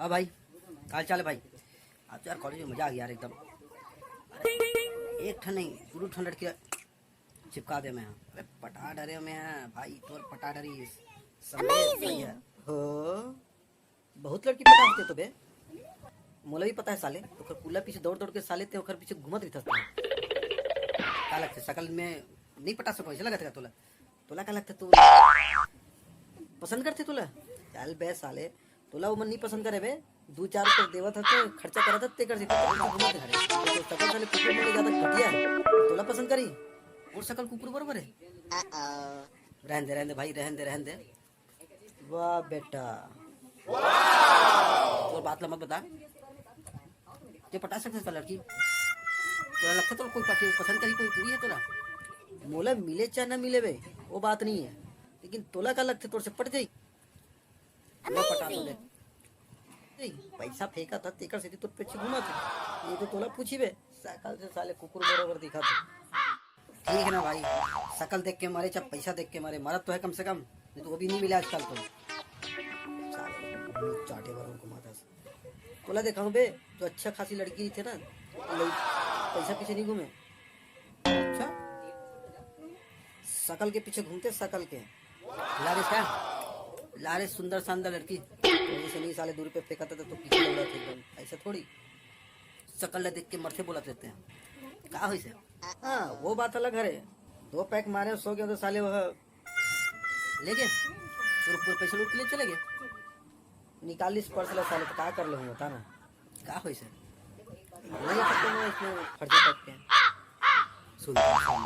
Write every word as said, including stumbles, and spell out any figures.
हाँ भाई, का हाल चाल है भाई? आज तो यार कॉलेज में मजा आ गया यार एकदम। अरे, एक ठन नहीं, दू ठन लड़की चिपका दे मैं। अरे पटा डरे मैं भाई, तोर पटा डरी। समझे भैया? हो, बहुत लड़की पटा होते तो बे। मोला भी पता है साले, ओकर कुल्ला पीछे दौड़ दौड़ के साले ते ओकर पीछे घूमत रहता। का लगते, सकल में नहीं पटा सको, ऐसा लगता तोला? तोला का लगता, तू पसंद करते तोला? चल बे साले, तोला वो मन नहीं पसंद करे बे। दू चार रुपये देवत हते, खर्चा करत हते, तेकर से तू घूमत हरे। तो सकल साले कुकुर मन ले ज्यादा घटिया है, तोला पसंद करी? और सकल कुकुर बरोबर है। रहन दे, रहन दे भाई, रहन दे, रहन दे। वाह बेटा, तोर बात ला मत बता। ते पटा सकते का लड़की? तोला लगता तोला कोई पार्टी पसंद करी, कोई पूरी है तोला? मोला मिले चाहे ना मिले बे, वो बात नहीं है, लेकिन तोला का लगता तोर से पट जाई? मैं पटा तो ले। नहीं, पैसा फेंका था, तेकर से तो पीछे घूमा था। ये तो तोला पूछी बे, सकल से साले कुकुर बरोबर दिखा था। ठीक है ना भाई, सकल देख के मारे चाहे पैसा देख के मारे, मरद तो है कम से कम, नहीं तो वो भी नहीं मिला आजकल तो। साले मुंह चाटे बर उनको माता से। तोला देखा हूँ बे, तो अच्छा खासी लड़की रही थे ना, तो लड़- पैसा पीछे नहीं घूमे। अच्छा, सकल के पीछे घूमते, सकल के। लारे का, लारे सुंदर शानदार लड़की। तो जैसे नहीं साले, दू रुपये फेंका था तो पीछे दौड़ा थे एकदम, ऐसा थोड़ी। सकल ला देख के मरथे बोलत रहते हैं। का होइसे? हाँ, वो बात अलग हरे। दो पैक मारे, सो गए तो साले वह ले गए, पूरा पूरा पैसा लूट के ले चले गए। निकाल ली पर्स ला साले, तो का कर लूँ बता ना? का होइसे? नहीं सकते मैं इसमें फर्जी टाइप के। सुन, सुन।